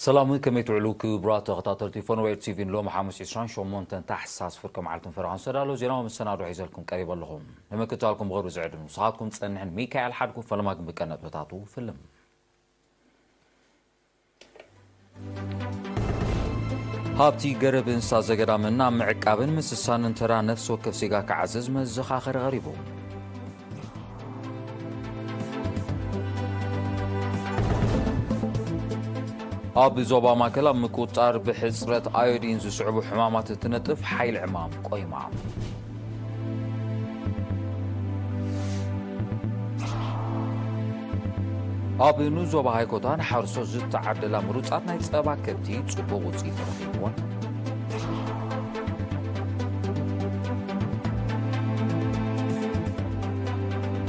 ሰላም፣ ከመይ ትውዕሉ ክቡራት ተኸታተልቲ ፎኖዌር ቲቪን? ሎሚ ሓሙስ ዕስራን ሸሞንተን ታሕሳስ ፍርቂ መዓልትን ፈረቓን ዝተዳለወ ዜናዊ መሰናዶ ሒዘልኩም ቀሪበ ኣለኹ። ንምክትታልኩም ብኽብሪ ዝዕድም ንስኻትኩም ጸንሕን ሚካኤል ሓድጉ። ፈለማ ግን ብቀን ነጥብታቱ ፍልም። ሃብቲ ገረብ እንስሳ ዘገዳምን ኣብ ምዕቃብን ምስሳንን ተራ ነፍሲ ወከፍ ዜጋ ክዓዝዝ መዘኻኸሪ ቀሪቡ። ኣብ ዞባ ማእከል ኣብ ምቁጽጻር ብሕጽረት ኣዮዲን ዝስዕቡ ሕማማት እትነጥፍ ሓይሊ ዕማም ቆይማ። ኣብ ንዞባ ሃይኮታ ንሓረስቶት ዝተዓደላ ምሩጻት ናይ ጸባ ከብቲ ጽቡቕ ውጽኢት ተረኺብዎን።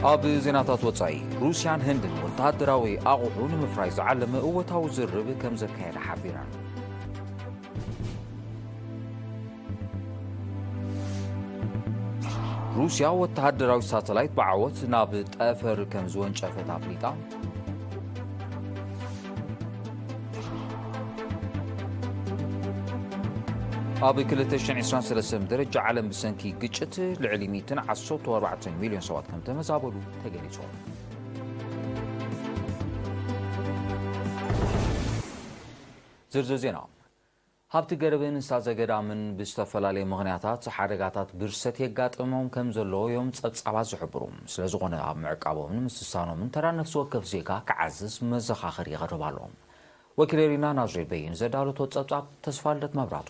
ኣብ ዜናታት ወጻኢ፣ ሩስያን ህንድን ወተሃደራዊ ኣቑሑ ንምፍራይ ዝዓለመ እወታዊ ዝርርብ ከም ዘካየዳ ሓቢረን። ሩስያ ወተሃደራዊ ሳተላይት ብዓወት ናብ ጠፈር ከም ዝወንጨፈት ኣፍሊጣ። ኣብ ክልተ ሽሕን ዕስራን ሰለስተን ደረጃ ዓለም ብሰንኪ ግጭት ልዕሊ ሚእትን ዓሰርተን ኣርባዕተን ሚልዮን ሰባት ከም ተመዛበሉ ተገሊጹ። ዝርዝር ዜና። ሃብቲ ገረብን እንስሳ ዘገዳምን ብዝተፈላለየ ምኽንያታት ሓደጋታት ብርሰት የጋጥሞም ከም ዘለዉ እዮም ጸብጻባት ዝሕብሩ። ስለ ዝኾነ ኣብ ምዕቃቦምን ምስሳኖምን ተራ ነፍሲ ወከፍ ዜጋ ክዓዝዝ መዘኻኸሪ ይቐርብ ኣሎ። ወኪል ኤሪና ናዝሬት በይን ዘዳለቶ ጸብጻብ ተስፋልደት መብራቱ።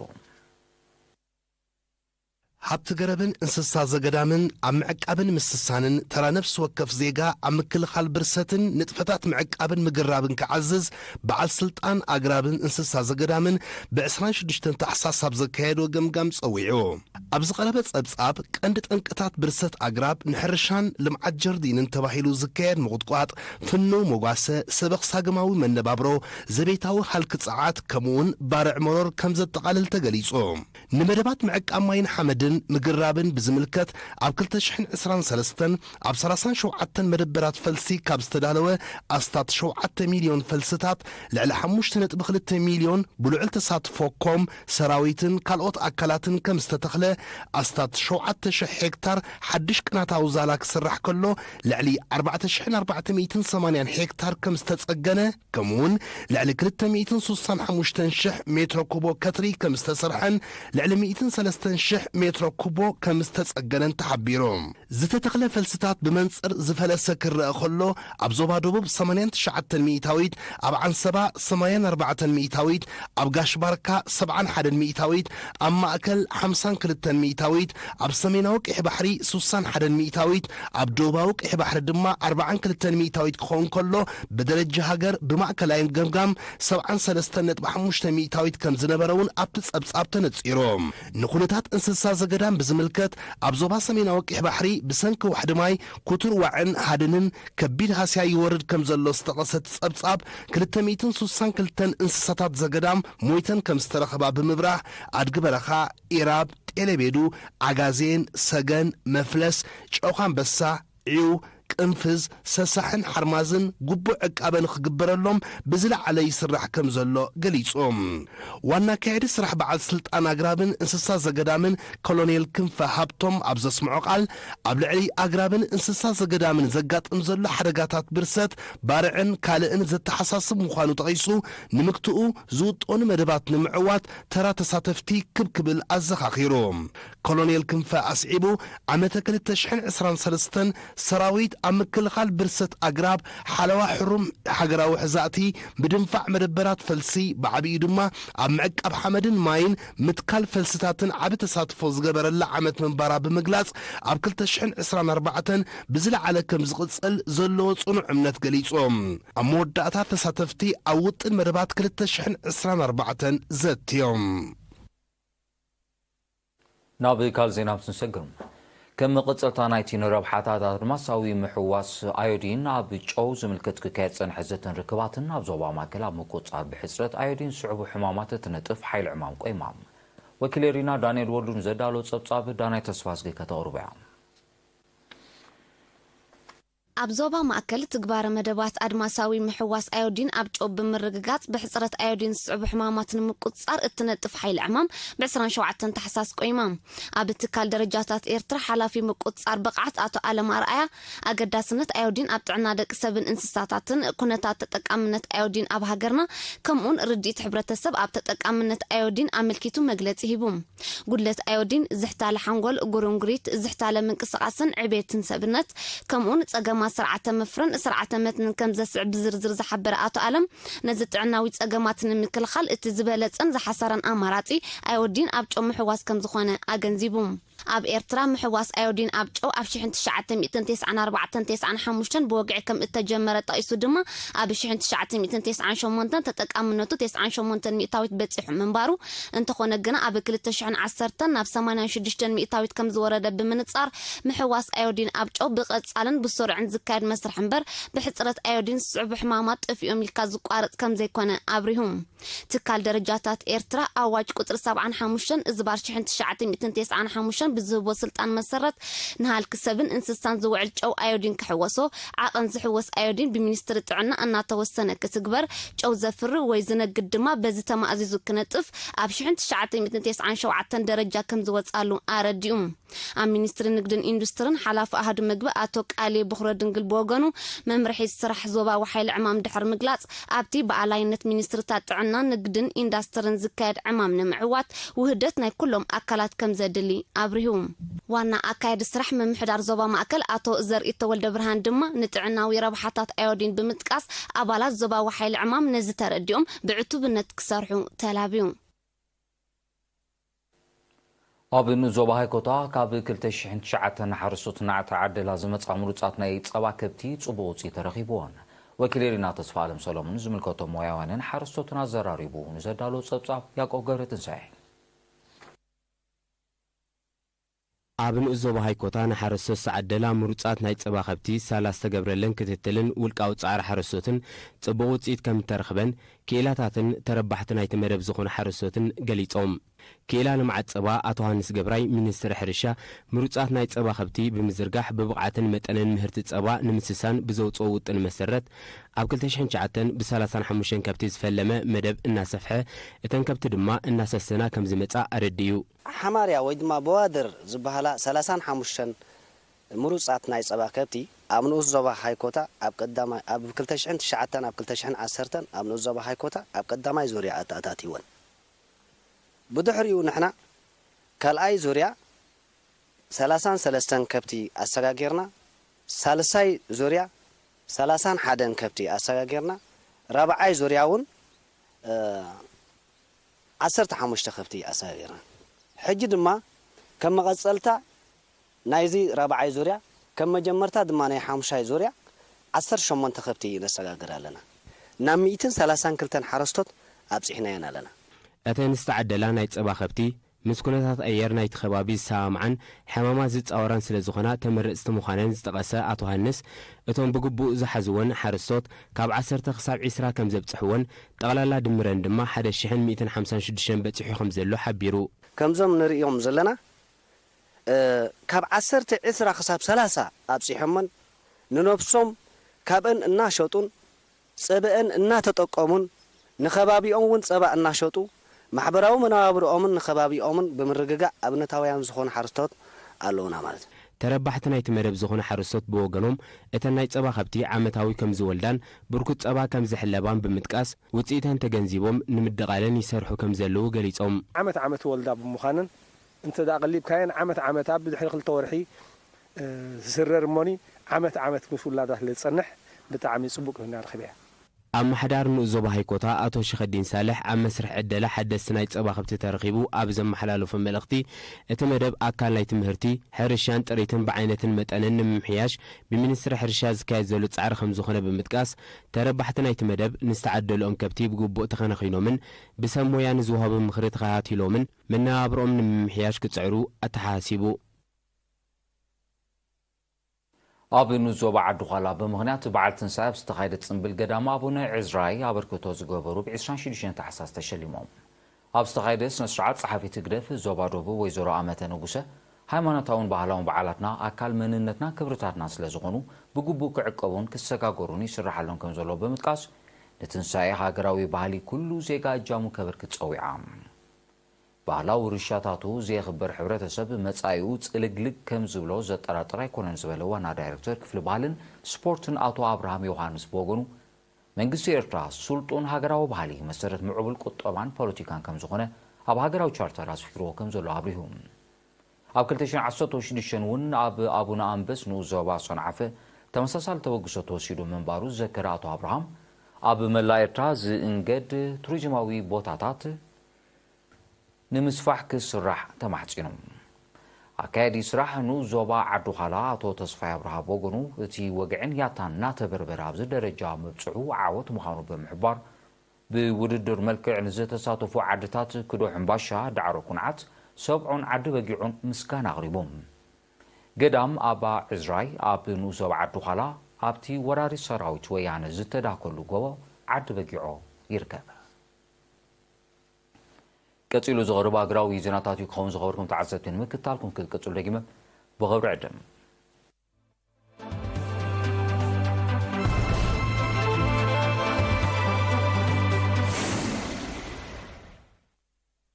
ሃብቲ ገረብን እንስሳ ዘገዳምን ኣብ ምዕቃብን ምስሳንን ተራ ነፍሲ ወከፍ ዜጋ ኣብ ምክልኻል ብርሰትን ንጥፈታት ምዕቃብን ምግራብን ክዓዝዝ በዓል ስልጣን ኣግራብን እንስሳ ዘገዳምን ብ ዕስራን ሽዱሽተን ታሕሳስ ኣብ ዘካየዶ ገምጋም ጸዊዑ። ኣብ ዝቐረበ ጸብጻብ ቀንዲ ጠንቅታት ብርሰት ኣግራብ ንሕርሻን ልምዓት ጀርዲንን ተባሂሉ ዝካየድ ምቑጥቋጥ፣ ፍኑው መጓሰ፣ ሰበኽ ሳግማዊ መነባብሮ፣ ዘቤታዊ ሃልኪ ጸዓት ከምኡውን ባርዕ መሮር ከም ዘጠቓልል ተገሊጹ። ንመደባት ምዕቃብ ማይን ሓመድን ምግራብን ብዝምልከት፣ ኣብ ክልተ ሽሕን ዕስራን ሰለስተን ኣብ ሰላሳን ሸውዓተን መደበራት ፈልሲ ካብ ዝተዳለወ ኣስታት ሸውዓተ ሚልዮን ፈልስታት፣ ልዕሊ ሓሙሽተ ነጥቢ ክልተ ሚልዮን ብልዑል ተሳትፎ ኮም፣ ሰራዊትን ካልኦት ኣካላትን ከም ዝተተኽለ፣ ኣስታት ሸውዓተ ሽሕ ሄክታር ሓድሽ ቅናታዊ ዛላ ክስራሕ ከሎ፣ ልዕሊ ኣርባዕተ ሽሕን ኣርባዕተ ሚእትን ሰማንያን ሄክታር ከም ዝተጸገነ፣ ከምኡውን ልዕሊ ክልተ ሚእትን ስሳን ሓሙሽተን ሽሕ ሜትሮ ኩቦ ከትሪ ከም ዝተሰርሐን ልዕሊ ሚእትን ሰለስተን ሽሕ ሜትሮ ኩቦ ከም ዝተጸገነን ተሓቢሩ። ዝተተኽለ ፈልስታት ብመንጽር ዝፈለሰ ክረአ ከሎ፣ ኣብ ዞባ ደቡብ ሰማንያን ትሽዓተን ሚእታዊት፣ ኣብ ዓንሰባ ሰማንያን ኣርባዕተን ሚእታዊት፣ ኣብ ጋሽ ባርካ ሰብዓን ሓደን ሚእታዊት፣ ኣብ ማእከል ሓምሳን ክልተን ሚእታዊት፣ ኣብ ሰሜናዊ ቀይሕ ባሕሪ ስሳን ሓደን ሚእታዊት፣ ኣብ ደቡባዊ ቀይሕ ባሕሪ ድማ ኣርባዓን ክልተን ሚእታዊት ክኸውን ከሎ፣ ብደረጃ ሃገር ብማእከላይን ገምጋም ሰብዓን ሰለስተን ነጥቢ ሓሙሽተ ሚእታዊት ከም ዝነበረ እውን ኣብቲ ጸብጻብ ተነጺሩ። ንኹነታት እንስሳ ዘገዳም ብዝምልከት፣ ኣብ ዞባ ሰሜናዊ ቀይሕ ባሕሪ ብሰንኪ ዋሕዲ ማይ፣ ክቱር ዋዕን ሃድንን ከቢድ ሃስያ ይወርድ ከም ዘሎ ዝጠቐሰ እቲ ጸብጻብ፣ ክልተ ሚእትን ስሳን ክልተን እንስሳታት ዘገዳም ሞይተን ከም ዝተረኸባ ብምብራህ፣ ኣድጊ በረኻ፣ ኢራብ፣ ጤለቤዱ፣ ዓጋዜን፣ ሰገን፣ መፍለስ፣ ጨውኻ ኣንበሳ፣ ዒው፣ ቅንፍዝ፣ ሰሳሕን ሓርማዝን ግቡእ ዕቃበ ንኽግበረሎም ብዝለዓለ ይስራሕ ከም ዘሎ ገሊጹ። ዋና ኣካያዲ ስራሕ በዓል ስልጣን ኣግራብን እንስሳ ዘገዳምን ኮሎኔል ክንፈ ሃብቶም ኣብ ዘስምዖ ቃል፣ ኣብ ልዕሊ ኣግራብን እንስሳ ዘገዳምን ዘጋጥም ዘሎ ሓደጋታት ብርሰት፣ ባርዕን ካልእን ዘተሓሳስብ ምዃኑ ጠቒሱ፣ ንምግትኡ ዝውጠኑ መደባት ንምዕዋት ተራ ተሳተፍቲ ክብ ክብል ኣዘኻኺሩ። ኮሎኔል ክንፈ ኣስዒቡ፣ ዓመተ ክልተ ሽሕን ዕስራን ሰለስተን ሰራዊት ኣብ ምክልኻል ብርሰት ኣግራብ ሓለዋ ሕሩም ሃገራዊ ሕዛእቲ፣ ምድንፋዕ መደበራት ፈልሲ፣ ብዓቢኡ ድማ ኣብ ምዕቃብ ሓመድን ማይን ምትካል ፈልስታትን ዓቢ ተሳትፎ ዝገበረላ ዓመት ምንባራ ብምግላጽ፣ ኣብ ክልተ ሽሕን ዕስራን ኣርባዕተን ብዝለዓለ ከም ዝቕጽል ዘለዎ ጽኑዕ እምነት ገሊጹ። ኣብ መወዳእታ ተሳተፍቲ ኣብ ውጥን መደባት ክልተ ሽሕን ዕስራን ኣርባዕተን ዘትዮም። ናብ ካልእ ዜና ምስ ንሰግር፣ ከም መቐጸልታ ናይቲ ንረብሓታት ኣድማሳዊ ምሕዋስ ኣዮዲን ኣብ ጨው ዝምልከት ክካየድ ዝጸንሐ ዘተን ርክባትን ኣብ ዞባ ማእከል ኣብ ምቁጽጻር ብሕጽረት ኣዮዲን ዝስዕቡ ሕማማት እትነጥፍ ሓይሊ ዕማም ቆይማ። ወኪል ኤሪና ዳንኤል ወልዱ ንዘዳሎ ጸብጻብ ዳናይ ተስፋዝጊ ከተቕርቦ እያ። ኣብ ዞባ ማእከል ትግባረ መደባት ኣድማሳዊ ምሕዋስ ኣዮዲን ኣብ ጨው ብምርግጋጽ ብሕጽረት ኣዮዲን ዝስዕቡ ሕማማት ንምቁጽጻር እትነጥፍ ሓይሊ ዕማም ብ ዕስራን ሸውዓተን ታሕሳስ ቆይማ። ኣብ ትካል ደረጃታት ኤርትራ ሓላፊ ምቁጽጻር ብቕዓት ኣቶ ኣለም ኣርኣያ ኣገዳስነት ኣዮዲን ኣብ ጥዕና ደቂ ሰብን እንስሳታትን፣ ኩነታት ተጠቃምነት ኣዮዲን ኣብ ሃገርና፣ ከምኡውን ርድኢት ሕብረተሰብ ኣብ ተጠቃምነት ኣዮዲን ኣመልኪቱ መግለጺ ሂቡ። ጉድለት ኣዮዲን ዝሕታለ ሓንጎል፣ ጉርንጉሪት፣ ዝሕታለ ምንቅስቓስን ዕቤትን ሰብነት፣ ከምኡውን ጸገማት ስርዓተ መፍረን ስርዓተ መትንን ከም ዘስዕብ ብዝርዝር ዝሓበረ ኣቶ ኣለም፣ ነዚ ጥዕናዊ ጸገማት ንምክልኻል እቲ ዝበለጸን ዝሓሰረን ኣማራጺ ኣዮዲን ኣብ ጨው ምሕዋስ ከም ዝኾነ ኣገንዚቡ። ኣብ ኤርትራ ምሕዋስ ኣዮዲን ኣብ ጨው ኣብ ሽሕን ትሽዓተ ሚእትን ተስዓን ኣርባዕተን ተስዓን ሓሙሽተን ብወግዒ ከም እተጀመረ ጠቒሱ ድማ፣ ኣብ ሽሕን ትሽዓተ ሚእትን ተስዓን ሸሞንተን ተጠቃምነቱ ተስዓን ሸሞንተን ሚእታዊት በጺሑ ምንባሩ፣ እንተኾነ ግና ኣብ ክልተ ሽሕን ዓሰርተን ናብ ሰማንያን ሽዱሽተን ሚእታዊት ከም ዝወረደ ብምንጻር፣ ምሕዋስ ኣዮዲን ኣብ ጨው ብቐጻልን ብስሩዕን ዝካየድ መስርሕ እምበር፣ ብሕጽረት ኣዮዲን ዝስዕቡ ሕማማት ጠፊኦም ኢልካ ዝቋረጽ ከም ዘይኮነ ኣብሪሁ። ትካል ደረጃታት ኤርትራ ኣዋጅ ቁጽሪ ሰብዓን ሓሙሽተን እዝባር ሽሕን ትሽዓተ ሚእትን ተስዓን ሓሙሽተን ብዝህቦ ስልጣን መሰረት፣ ንሃልኪ ሰብን እንስሳን ዝውዕል ጨው ኣዮዲን ክሕወሶ፣ ዓቐን ዝሕወስ ኣዮዲን ብሚኒስትሪ ጥዕና እናተወሰነ ክትግበር፣ ጨው ዘፍሪ ወይ ዝነግድ ድማ በዚ ተማእዚዙ ክነጥፍ ኣብ ሽሕን ትሽዓተ ሚእትን ተስዓን ሸውዓተን ደረጃ ከም ዝወጻሉ ኣረዲኡ። ኣብ ሚኒስትሪ ንግድን ኢንዱስትርን ሓላፊ ኣሃዱ መግቢ ኣቶ ቃሌ ብኹረድንግል ብወገኑ፣ መምርሒ ስራሕ ዞባዊ ሓይሊ ዕማም ድሕሪ ምግላጽ፣ ኣብቲ ብኣላይነት ሚኒስትርታት ጥዕናን ንግድን ኢንዳስትርን ዝካየድ ዕማም ንምዕዋት ውህደት ናይ ኩሎም ኣካላት ከም ዘድሊ ኣብሪሁ። ዋና ኣካያዲ ስራሕ ምምሕዳር ዞባ ማእከል ኣቶ ዘርኢ ተወልደ ብርሃን ድማ፣ ንጥዕናዊ ረብሓታት ኣዮዲን ብምጥቃስ፣ ኣባላት ዞባዊ ሓይሊ ዕማም ነዚ ተረዲኦም ብዕቱብነት ክሰርሑ ተላብዩ። ኣብ ንኡስ ዞባ ሃይኮታ ካብ ክልተ ሽሕን ትሽዓተን ሓረስቶት እናተዓደላ ዝመጻ ምሩጻት ናይ ጸባ ከብቲ ጽቡቕ ውጽኢት ተረኺብወን። ወኪል ኤሪና ተስፋ ኣለም ሰሎሞን ዝምልከቶም ሞያውያንን ሓረስቶትን ኣዘራሪቡ ንዘዳሎ ጸብጻብ ያዕቆብ ገብረትንሳኤ። ኣብ ንኡስ ዞባ ሃይኮታ ንሓረስቶት ዝተዓደላ ምሩጻት ናይ ጸባ ከብቲ ሳላ ዝተገብረለን ክትትልን ውልቃዊ ጻዕሪ ሓረስቶትን ጽቡቕ ውጽኢት ከም እተረኽበን ክኢላታትን ተረባሕቲ ናይቲ መደብ ዝኾኑ ሓረስቶትን ገሊጾም። ክኢላ ልምዓት ጸባ ኣቶ ሃንስ ገብራይ ሚኒስትሪ ሕርሻ ምሩጻት ናይ ጸባ ከብቲ ብምዝርጋሕ ብብቕዓትን መጠንን ምህርቲ ጸባ ንምስሳን ብዘውጽኦ ውጥን መሰረት ኣብ ክልተ ሽሕን ትሽዓተን ብ ሰላሳን ሓሙሽተን ከብቲ ዝፈለመ መደብ እናሰፍሐ እተን ከብቲ ድማ እናሰሰና ከም ዝመጻ ኣረዲኡ። ሓማርያ ወይ ድማ በዋድር ዝበሃላ ሰላሳን ሓሙሽተን ምሩጻት ናይ ጸባ ከብቲ ኣብ ንኡስ ዞባ ሃይኮታ ኣብ ቀዳማይ ኣብ ክልተ ሽሕን ትሽዓተን ኣብ ክልተ ሽሕን ዓሰርተን ኣብ ንኡስ ዞባ ሃይኮታ ኣብ ቀዳማይ ዙርያ ኣተኣታቲወን። ብድሕሪኡ ንሕና ካልኣይ ዙርያ ሰላሳን ሰለስተን ከብቲ ኣሰጋጊርና፣ ሳልሳይ ዙርያ ሰላሳን ሓደን ከብቲ ኣሰጋጊርና፣ ራብዓይ ዙርያ እውን ዓሰርተ ሓሙሽተ ከብቲ ኣሰጋጊርና። ሕጂ ድማ ከም መቐጸልታ ናይዚ ራብዓይ ዙርያ፣ ከም መጀመርታ ድማ ናይ ሓሙሻይ ዙርያ ዓሰርተ ሸሞንተ ከብቲ ነሰጋግር ኣለና። ናብ ሚእትን ሰላሳን ክልተን ሓረስቶት ኣብጺሕናየን ኣለና። እተን ዝተዓደላ ናይ ጸባ ከብቲ ምስ ኩነታት ኣየር ናይቲ ከባቢ ዝሰማምዓን ሕማማት ዝጻወራን ስለ ዝኾና ተመረጽቲ ምዃነን ዝጠቐሰ ኣቶ ሃንስ፣ እቶም ብግቡእ ዝሓዝወን ሓረስቶት ካብ ዓሰርተ ክሳብ ዒስራ ከም ዘብጽሕወን፣ ጠቕላላ ድምረን ድማ ሓደ ሽሕን ሚእትን ሓምሳን ሽዱሽተን በጺሑ ከም ዘሎ ሓቢሩ። ከምዞም ንርእዮም ዘለና ካብ ዓሰርተ ዒስራ ክሳብ ሰላሳ ኣብጺሖመን ንነብሶም ካብአን እናሸጡን ጸበአን እናተጠቀሙን ንኸባቢኦም እውን ጸባ እናሸጡ ማሕበራዊ መነባብርኦምን ንኸባቢኦምን ብምርግጋእ ኣብነታውያን ዝኾኑ ሓረስቶት ኣለዉና ማለት እዩ። ተረባሕቲ ናይቲ መደብ ዝኾኑ ሓረስቶት ብወገኖም እተን ናይ ጸባ ከብቲ ዓመታዊ ከም ዝወልዳን ብርኩት ጸባ ከም ዝሕለባን ብምጥቃስ ውጽኢተን ተገንዚቦም ንምድቓለን ይሰርሑ ከም ዘለዉ ገሊጾም። ዓመት ዓመት ወልዳ ብምዃነን እንተ ደኣ ቀሊብካየን ዓመት ዓመት ኣብ ድሕሪ ክልተ ወርሒ ዝስረር እሞኒ ዓመት ዓመት ምስ ውላዳ ስለ ዝጸንሕ ብጣዕሚ ጽቡቕ ኮይና ረኺበያ። ኣመሓዳሪ ንኡስ ዞባ ሃይኮታ ኣቶ ሽኸዲን ሳልሕ ኣብ መስርሕ ዕደላ ሓደስቲ ናይ ጸባ ከብቲ ተረኺቡ ኣብ ዘመሓላለፎ መልእኽቲ፣ እቲ መደብ ኣካል ናይ ትምህርቲ፣ ሕርሻን ጥሪትን ብዓይነትን መጠንን ንምምሕያሽ ብሚኒስትሪ ሕርሻ ዝካየድ ዘሎ ጻዕሪ ከም ዝኾነ ብምጥቃስ፣ ተረባሕቲ ናይቲ መደብ ንዝተዓደልኦም ከብቲ ብግቡእ ተኸናኺኖምን ብሰብ ሞያ ንዝወሃቦም ምኽሪ ተኸታቲሎምን መነባብርኦም ንምምሕያሽ ክጽዕሩ ኣተሓሳሲቡ። ኣብ ንኡስ ዞባ ዓዲ ዃላ ብምኽንያት በዓል ትንሳኤ ኣብ ዝተኻየደ ጽምብል ገዳም ኣቡነ ዕዝራይ ኣበርክቶ ዝገበሩ ብ ዕስራን ሽዱሽተን ታሕሳስ ተሸሊሞም። ኣብ ዝተኻየደ ስነ ስርዓት ጸሓፊት ህግደፍ ዞባ ደቡብ ወይዘሮ ኣመተ ንጉሰ ሃይማኖታውን ባህላውን በዓላትና ኣካል መንነትና ክብርታትና ስለ ዝኾኑ ብግቡእ ክዕቀቡን ክሰጋገሩን ይስራሓሎም ከም ዘሎ ብምጥቃስ፣ ንትንሳኤ ሃገራዊ ባህሊ ኩሉ ዜጋ እጃሙ ከበርክት ጸዊዓ። ባህላዊ ውርሻታቱ ዘየኽብር ሕብረተሰብ መጻኢኡ ጽልግልግ ከም ዝብሎ ዘጠራጥር ኣይኮነን ዝበለ ዋና ዳይሬክተር ክፍሊ ባህልን ስፖርትን ኣቶ ኣብርሃም ዮሃንስ ብወገኑ፣ መንግስቲ ኤርትራ ስልጡን ሃገራዊ ባህሊ መሰረት ምዕቡል ቁጠባን ፖለቲካን ከም ዝኾነ ኣብ ሃገራዊ ቻርተር ኣስፊርዎ ከም ዘሎ ኣብሪሁ። ኣብ ክልተ ሽሕን ዓሰርተ ሽዱሽተን እውን ኣብ ኣቡነ ኣንበስ ንኡስ ዞባ ሰንዓፈ ተመሳሳሊ ተበግሶ ተወሲዱ ምንባሩ ዝዘከረ ኣቶ ኣብርሃም፣ ኣብ መላእ ኤርትራ ዝእንገድ ቱሪዝማዊ ቦታታት ንምስፋሕ ክስራሕ ተማሕጺኑ። ኣካያዲ ስራሕ ንኡስ ዞባ ዓዲ ዃላ ኣቶ ተስፋይ ኣብርሃ ብወገኑ፣ እቲ ወግዕን ያታን እናተበርበረ ኣብዚ ደረጃ ምብጽሑ ዓወት ምዃኑ ብምሕባር፣ ብውድድር መልክዕ ንዝተሳተፉ ዓድታት ክዶ ሕምባሻ፣ ዳዕሮ ኩንዓት፣ ሰብዖን ዓዲ በጊዖን ምስጋና ኣቕሪቡ። ገዳም ኣባ ዕዝራይ ኣብ ንኡስ ዞባ ዓዲ ዃላ ኣብቲ ወራሪ ሰራዊት ወያነ ዝተዳከሉ ጎቦ ዓዲ በጊዖ ይርከብ። ቀጺሉ ዝቐርብ ኣገራዊ ዜናታት እዩ ክኸውን። ዝኸበርኩም ተዓዘብቲ ንምክትታልኩም ክትቅጽሉ ደጊመ ብኽብሪ ዕድም።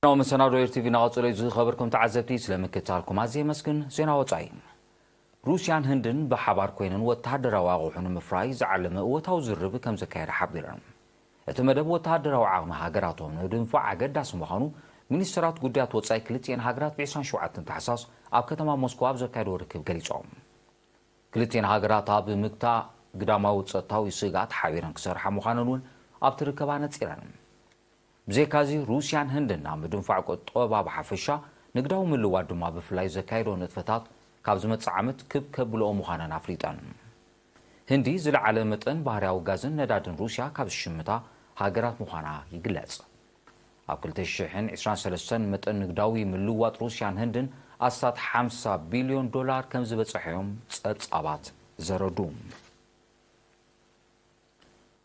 ዜናዊ መሰናዶ ኤር ቲቪ እናቐጸለ እዩ። ዝኸበርኩም ተዓዘብቲ ስለ ምክትታልኩም ኣዝየ የመስግን። ዜና ወጻኢ። ሩስያን ህንድን ብሓባር ኮይነን ወተሃደራዊ ኣቑሑ ንምፍራይ ዝዓለመ እወታዊ ዝርርብ ከም ዘካየዳ ሓቢረን። እቲ መደብ ወተሃደራዊ ዓቕሚ ሃገራቶም ንምድንፋዕ ኣገዳሲ ምዃኑ ሚኒስተራት ጉዳያት ወጻኢ ክልቲኤን ሃገራት ብ ዕስራን ሸውዓተን ታሕሳስ ኣብ ከተማ ሞስኮ ኣብ ዘካየድዎ ርክብ ገሊጾም። ክልቲኤን ሃገራት ኣብ ምግታእ ግዳማዊ ጸጥታዊ ስግኣት ሓቢረን ክሰርሓ ምዃነን እውን ኣብቲ ርክብ ኣነጺረን። ብዘይካዚ፣ ሩስያን ህንድን ኣብ ምድንፋዕ ቁጠባ ብሓፈሻ፣ ንግዳዊ ምልዋጥ ድማ ብፍላይ ዘካየዶ ንጥፈታት ካብ ዝመጽእ ዓመት ክብ ከብልኦ ምዃነን ኣፍሊጠን። ህንዲ ዝለዓለ መጠን ባህርያዊ ጋዝን ነዳድን ሩስያ ካብ ዝሽምታ ሃገራት ምዃና ይግለጽ። ኣብ ክልተ ሽሕን ዕስራን ሰለስተን መጠን ንግዳዊ ምልዋጥ ሩስያን ህንድን ኣስታት ሓምሳ ቢልዮን ዶላር ከም ዝበጽሐ እዮም ጸብጻባት ዘረዱ።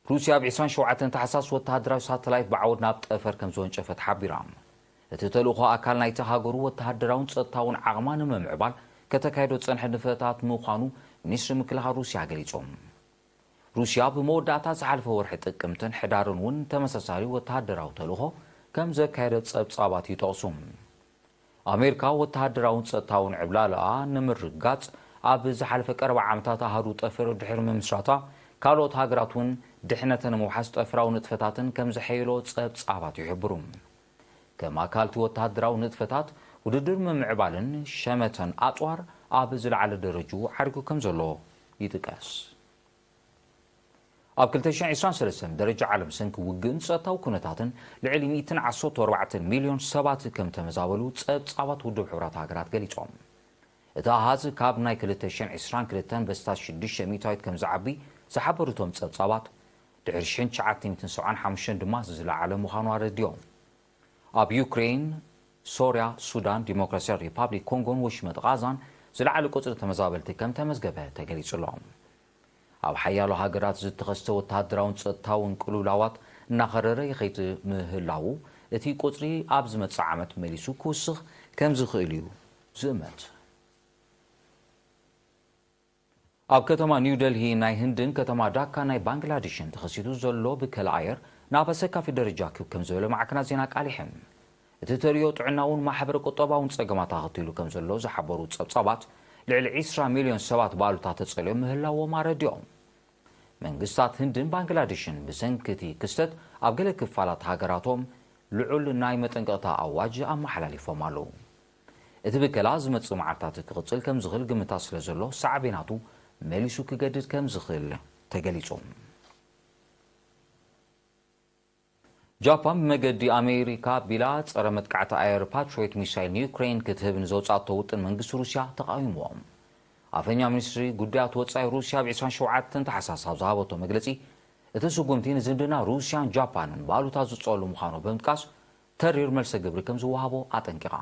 ሩስያ ኣብ ዕስራን ሸውዓተን ታሕሳስ ወተሃደራዊ ሳተላይት ብዓወት ናብ ጠፈር ከም ዝወንጨፈት ሓቢራ። እቲ ተልእኾ ኣካል ናይቲ ሃገሩ ወተሃደራውን ጸጥታውን ዓቕማ ንምምዕባል ከተካይዶ ዝጸንሐት ንጥፈታት ምዃኑ ሚኒስትሪ ምክልኻል ሩስያ ገሊጹ። ሩስያ ብመወዳእታ ዝሓለፈ ወርሒ ጥቅምትን ሕዳርን እውን ተመሳሳሊ ወተሃደራዊ ተልእኾ ከም ዘካየደት ጸብጻባት ይጠቕሱ። ኣሜሪካ ወተሃደራውን ጸጥታውን ዕብላለኣ ንምርግጋጽ ኣብ ዝሓለፈ ቀረባ ዓመታት ኣሃዱ ጠፈር ድሕሪ ምምስራታ፣ ካልኦት ሃገራት እውን ድሕነተን ንምውሓስ ጠፈራዊ ንጥፈታትን ከም ዘሐየሎ ጸብጻባት ይሕብሩ። ከም ኣካል እቲ ወተሃደራዊ ንጥፈታት፣ ውድድር ምምዕባልን ሸመተን ኣጽዋር ኣብ ዝለዓለ ደረጅኡ ዓሪጉ ከም ዘሎ ይጥቀስ። ኣብ ክልተ ሽሕን ዕስራን ሰለስተን ደረጃ ዓለም ሰንኪ ውግእን ጸጥታዊ ኩነታትን ልዕሊ ሚእትን ዓሰርተ ኣርባዕተን ሚልዮን ሰባት ከም ተመዛበሉ ጸብጻባት ውድብ ሕቡራት ሃገራት ገሊጾም። እቲ ኣሃዝ ካብ ናይ ክልተ ሽሕን ዕስራን ክልተን በስታት ሽዱሽተ ሚእታዊት ከም ዝዓቢ ዝሓበሩ እቶም ጸብጻባት፣ ድሕሪ ሽሕን ትሽዓተ ሚእትን ሰብዓን ሓሙሽተን ድማ ዝለዓለ ምዃኑ ኣረዲኦም። ኣብ ዩክሬን፣ ሶርያ፣ ሱዳን፣ ዲሞክራሲያዊ ሪፓብሊክ ኮንጎን ወሽመጥ ቓዛን ዝለዓለ ቁጽሪ ተመዛበልቲ ከም ተመዝገበ ተገሊጹ ኣሎ። ኣብ ሓያሎ ሃገራት ዝተኸስተ ወተሃደራውን ጸጥታውን ቅልውላዋት እናኸረረ ይኸይድ ምህላዉ፣ እቲ ቁጽሪ ኣብ ዝመጽእ ዓመት መሊሱ ክውስኽ ከም ዝኽእል እዩ ዝእመት። ኣብ ከተማ ኒው ደልሂ ናይ ህንድን ከተማ ዳካ ናይ ባንግላዴሽን ተኸሲቱ ዘሎ ብከላ ኣየር ናብ ኣሰካፊ ደረጃ ክብ ከም ዝበለ ማዕከናት ዜና ኣቃሊሐን። እቲ ተርእዮ ጥዕናውን ማሕበረ ቁጠባውን ጸገማት ኣኸቲሉ ከም ዘሎ ዝሓበሩ ጸብጻባት፣ ልዕሊ ዕስራ ሚልዮን ሰባት ብኣሉታ ተጸልዮም ምህላዎም ኣረዲኦም። መንግስታት ህንድን ባንግላዴሽን ብሰንኪ እቲ ክስተት ኣብ ገለ ክፋላት ሃገራቶም ልዑል ናይ መጠንቀቕታ ኣዋጅ ኣመሓላሊፎም ኣለዉ። እቲ ብከላ ዝመጽእ መዓልታት ክቕጽል ከም ዝኽእል ግምታት ስለ ዘሎ፣ ሳዕቤናቱ መሊሱ ክገድድ ከም ዝኽእል ተገሊጹ። ጃፓን ብመገዲ ኣሜሪካ ኣቢላ ጸረ መጥቃዕቲ ኣየር ፓትሪዮት ሚሳይል ንዩክሬን ክትህብ ንዘውጻእቶ ውጥን መንግስቲ ሩስያ ተቓዊምዎ። ኣፈኛ ሚኒስትሪ ጉዳያት ወጻኢ ሩስያ ኣብ ዕስራን ሸውዓተን ታሕሳስ ኣብ ዝሃበቶ መግለጺ፣ እቲ ስጉምቲ ንዝምድና ሩስያን ጃፓንን ብኣሉታ ዝጸሉ ምዃኑ ብምጥቃስ፣ ተሪር መልሰ ግብሪ ከም ዝወሃቦ ኣጠንቂቓ።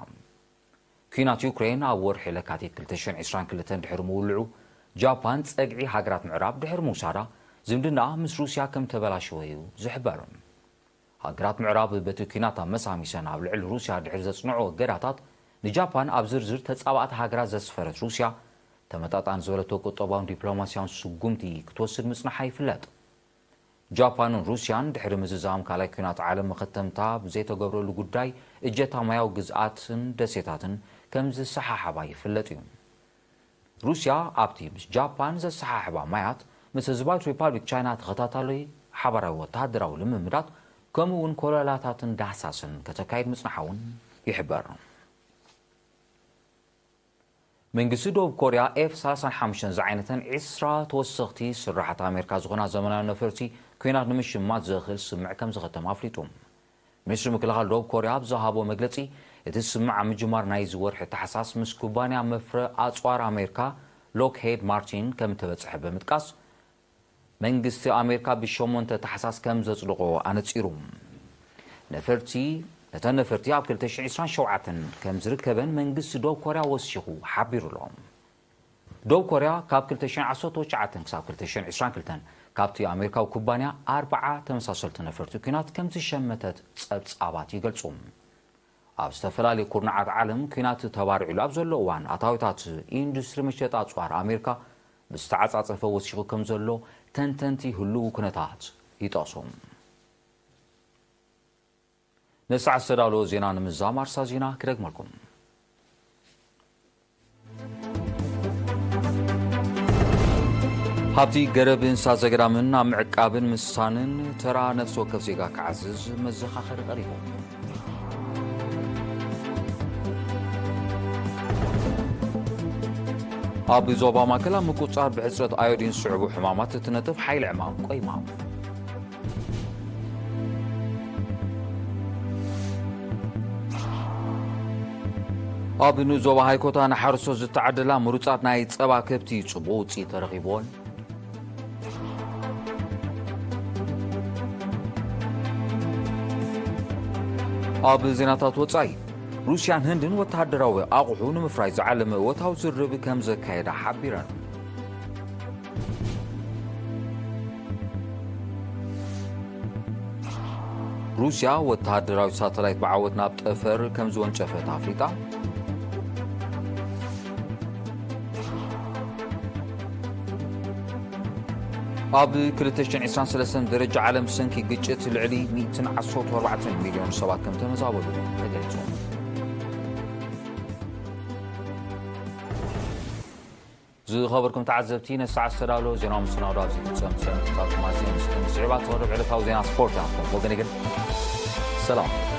ኲናት ዩክሬን ኣብ ወርሒ ለካቲት ክልተ ሽሕን ዕስራን ክልተን ድሕሪ ምውልዑ፣ ጃፓን ጸግዒ ሃገራት ምዕራብ ድሕሪ ምውሳዳ፣ ዝምድናኣ ምስ ሩስያ ከም ተበላሸወ እዩ ዝሕበር። ሃገራት ምዕራብ በቲ ኲናት ኣመሳሚሰን ኣብ ልዕሊ ሩስያ ድሕሪ ዘጽንዖ እገዳታት፣ ንጃፓን ኣብ ዝርዝር ተጻባእቲ ሃገራት ዘስፈረት ሩስያ፣ ተመጣጣኒ ዝበለቶ ቁጠባውን ዲፕሎማስያውን ስጉምቲ ክትወስድ ምጽንሓ ይፍለጥ። ጃፓንን ሩስያን ድሕሪ ምዝዛም ካልኣይ ኲናት ዓለም መኸተምታ ብዘይተገብረሉ ጉዳይ እጀታ ማያዊ ግዝኣትን ደሴታትን ከም ዝሰሓሓባ ይፍለጥ እዩ። ሩስያ ኣብቲ ምስ ጃፓን ዘሰሓሕባ ማያት ምስ ህዝባዊት ሪፓብሊክ ቻይና ተኸታታሊ ሓባራዊ ወተሃደራዊ ልምምዳት ከምኡ እውን ኮለላታትን ዳህሳስን ከተካይድ ምጽንሓ እውን ይሕበር። መንግስቲ ደቡብ ኮርያ ኤፍ ሰላሳን ሓሙሽተን ዝዓይነተን ዒስራ ተወሰኽቲ ስራሓት ኣሜሪካ ዝኾና ዘመናዊ ነፈርቲ ኲናት ንምሽማት ዘኽእል ስምዕ ከም ዝኸተም ኣፍሊጡ። ሚኒስትሪ ምክልኻል ደቡብ ኮርያ ኣብ ዝሃቦ መግለጺ፣ እቲ ስምዕ ኣብ ምጅማር ናይዚ ወርሒ ታሕሳስ ምስ ኩባንያ መፍረ ኣጽዋር ኣሜሪካ ሎክሄድ ማርቲን ከም እተበጽሐ ብምጥቃስ፣ መንግስቲ ኣሜሪካ ብሸሞንተ ታሕሳስ ከም ዘጽድቖ ኣነጺሩ። ነፈርቲ ነተን ነፈርቲ ኣብ ክልተ ሽሕን ዕስራን ሸውዓተን ከም ዝርከበን መንግስቲ ደቡብ ኮርያ ወሲኹ ሓቢሩ ኣሎ። ደቡብ ኮርያ ካብ ክልተ ሽሕን ዓሰርተ ትሽዓተን ክሳብ ክልተ ሽሕን ዕስራን ክልተን ካብቲ ኣሜሪካዊ ኩባንያ ኣርባዓ ተመሳሰልቲ ነፈርቲ ኲናት ከም ዝሸመተት ጸብጻባት ይገልጹ። ኣብ ዝተፈላለዩ ኩርናዓት ዓለም ኲናት ተባሪዑሉ ኣብ ዘሎ እዋን፣ ኣታዊታት ኢንዱስትሪ መሸጣ ኣጽዋር ኣሜሪካ ምስ ተዓጻጸፈ ወሲኹ ከም ዘሎ ተንተንቲ ህሉው ኩነታት ይጠቕሱ። ንሰዓት ዝተዳለወ ዜና ንምዝዛም ኣርሳ ዜና ክደግመልኩም። ሃብቲ ገረብ እንስሳ ዘገዳምን ኣብ ምዕቃብን ምስሳንን ተራ ነፍሲ ወከፍ ዜጋ ክዓዝዝ መዘኻኸሪ ቀሪቡ። ኣብ ዞባ ማእከል ኣብ ምቁጽጻር ብሕጽረት ኣዮዲን ዝስዕቡ ሕማማት እትነጥፍ ሓይሊ ዕማም ቆይማ። ኣብ ንዞባ ሃይኮታ ንሓረስቶት ዝተዓደላ ምሩጻት ናይ ጸባ ከብቲ ጽቡቕ ውጽኢት ተረኺብዎን። ኣብ ዜናታት ወጻኢ፣ ሩስያን ህንድን ወተሃደራዊ ኣቑሑ ንምፍራይ ዝዓለመ እወታዊ ዝርርብ ከም ዘካየዳ ሓቢረን። ሩስያ ወተሃደራዊ ሳተላይት ብዓወት ናብ ጠፈር ከም ዝወንጨፈት ኣፍሊጣ። ኣብ ክልተ ሽሕን ዕስራን ሰለስተን ደረጃ ዓለም ብሰንኪ ግጭት ልዕሊ ሚእትን ዓሰርተ ኣርባዕተን ሚልዮን ሰባት ከም ተመዛበሉ ተገሊጹ። ዝኸበርኩም ተዓዘብቲ፣ ነቲ ሰዓት ዝተዳለወ ዜናዊ መሰናዶ ኣብዚ ይፍጸም። ሰንበት ክታብ ማዝያ ምስ ስዕባት ዝቐርብ ዕለታዊ ዜና ስፖርት እያ። ከም ወገን ግን ሰላም።